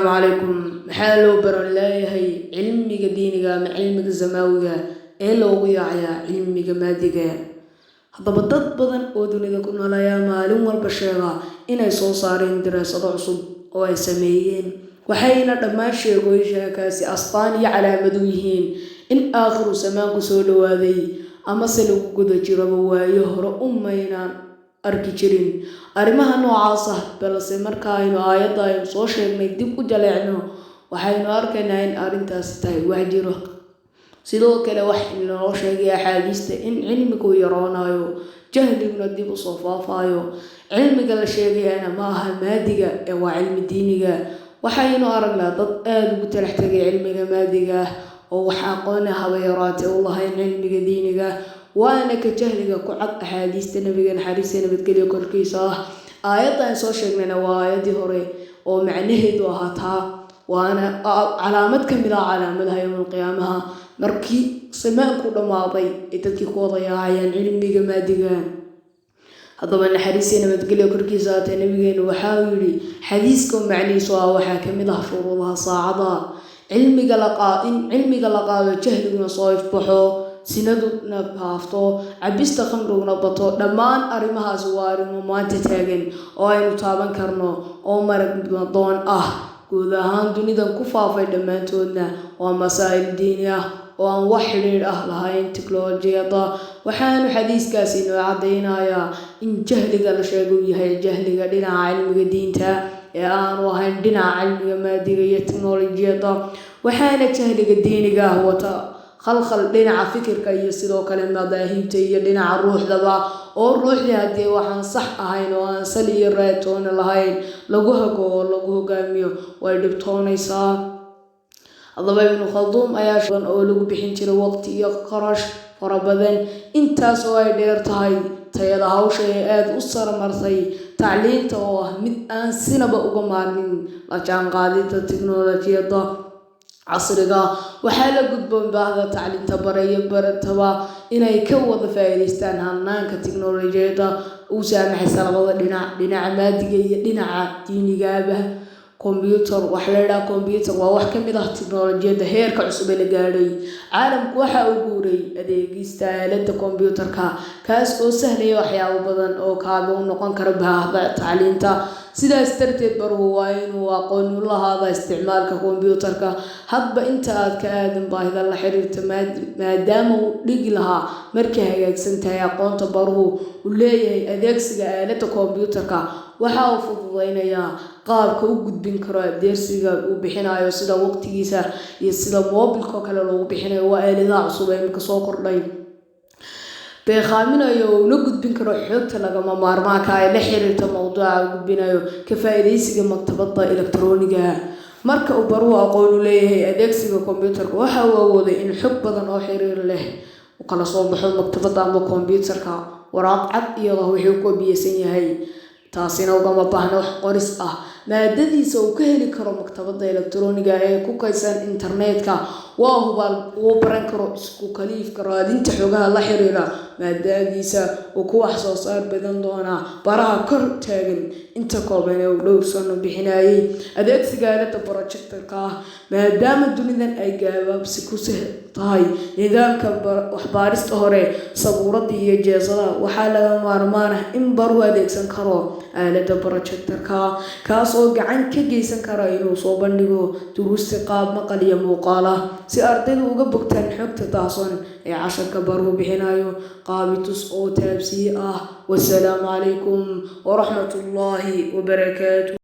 Assalaamu calaykum. Maxaa loo baran leeyahay cilmiga diiniga ama cilmiga samaawiga ee loogu yaacayaa cilmiga maadiga? Haddaba, dad badan oo dunida ku nool ayaa maalin walba sheega inay soo saareen daraasado cusub oo ay sameeyeen, waxayna dhammaan sheegooyinkaasi astaan iyo calaamad u yihiin in aakhiru zamaanku soo dhowaaday amase lagu guda jiraba. Waayo, hore u maynaan arki jirin arrimaha noocaas ah. Balse marka aynu aayadda aynu soo sheegnay dib u jaleecno, waxaynu arkaynaa in arrintaasi tahay wax jiro. Sidoo kale, wax inoo sheegay axaadiista in cilmigu yaroonayo, jahliguna dib usoo faafayo. Cilmiga la sheegayana ma aha maadiga ee waa cilmi diiniga. Waxaynu aragnaa dad aada ugu talax tegay cilmiga maadiga ah oo wax aqooni haba yaraatee u lahayn cilmiga diiniga, waana ka jahliga ku cad axaadiista Nabiga, naxariista nabadgelyo korkiisa ah. Aayadda aan soo sheegnayna waa aayaddii hore oo macnaheedu ahaa taa, waana calaamad ka mid ah calaamadaha yowmal qiyaamaha, markii samaanku dhammaaday ay dadkii ku wada yaacayaan cilmiga maadiga. Haddaba, naxariistii nabadgelyo korkiisa haatee, Nabigeenu waxa uu yidhi xadiiska oo macnihiisu ah: waxaa ka mid ah shuruudaha saacada cilmiga la in cilmiga la qaado, jahliguna soo ifbaxo, sinaduna faafto, cabista khamriguna bato. Dhammaan arrimahaasi waa arrimo maanta taagan oo aynu taaban karno oo marag madoon ah, guud ahaan dunidan ku faafay. Dhammaantoodna waa masaa'il diini ah oo aan wax xidhiidh ah lahayn tiknolojiyadda. Waxaanu xadiiskaasi inoo caddaynayaa in jahliga la sheegay uu yahay jahliga dhinaca cilmiga diinta ee aanu ahayn dhinaca cilmiga maadiga iyo tiknolojiyadda. Waxaana jahliga diiniga ah wata khalkhal dhinaca fikirka iyo sidoo kale madaahiibta iyo dhinaca ruuxdaba, oo ruuxdii haddii waxaan sax ahayn oo aan sal iyo raatoona lahayn lagu hago oo lagu hogaamiyo, way dhibtoonaysaa. Haddaba, Ibnu Khalduum ayaa oo lagu bixin jiray waqti iyo qarash fara badan, intaas oo ay dheer tahay tayada hawsha ee aada u saramartay tacliinta oo ah mid aan sinaba uga maarmin la jaanqaadida tiknolojiyadda casriga, waxaa la gudboon baahda tacliinta baraya barataba inay ka wada faa'iidaystaan hanaanka tiknolojiyadda u saamaxaysa labada dhinac, dhinaca maadiga iyo dhinaca diinigaaba. Computer, waxa la yidhaha computer, waa wax ka mid ah tiknolojiyadda heerka cusub ee la gaadhay. Caalamku waxa uu guuray adeegista aaladda computerka, kaas oo sahlaya waxyaabo badan oo kaaga u noqon kara baahda tacliinta. Sidaas darteed, baruhu waa inuu aqoon u lahaada isticmaalka computerka hadba inta aad ka aadan baahida la xiriirta maadaama uu dhigi lahaa. Markay hagaagsan tahay aqoonta baruhu uu leeyahay adeegsiga aaladda computerka, waxa uu fududeynayaa qaabka u gudbin karo adeegsiga uu bixinayo, sida waqtigiisa iyo sida moobilka oo kale loogu bixinayo. Waa aaladaha cusub ee imika soo kordhay beekhaaminayo oo una gudbin karo xogta lagama maarmaanka ay la xiriirta mowduuca uu gudbinayo. Ka faa'iidaysiga maktabadda elektarooniga: marka uu baruhu aqoon u leeyahay adeegsiga computerka, waxa uu awooday in xog badan oo xiriir leh uu kala soo baxo maktabadda ama computerka, waraaq cad iyadoo wixii ku kobiyeysan yahay. Taasina ugama baahna wax qoris ah, maadadiisa uu ka heli karo maktabadda elektarooniga ee ku kaydsan internetka. Waa hubaal uu baran karo isku kaliifka raadinta xogaha la xiriira maadadiisa uu ku wax soo saar badan doonaa baraha kor taagan inta kooban ee uu dhowr sano bixinayay. Adeegsiga aaladda projectorka ah: maadaama dunidan ay gabaabsi ku tahay nidaamka waxbaarista hore, sabuuradda iyo jeesada, waxaa laga maarmaan ah in baruhu adeegsan karo aaladda projectorka, kaas oo gacan ka geysan kara inuu soo bandhigo duruusti qaab maqal iyo muuqaal ah, si ardaydu uga bogtaan xogta daahsoon ee casharka baruhu bixinayo, qaabitus oo taabsiye ah. Wasalaamu calaykum waraxmatullaahi wabarakaatu.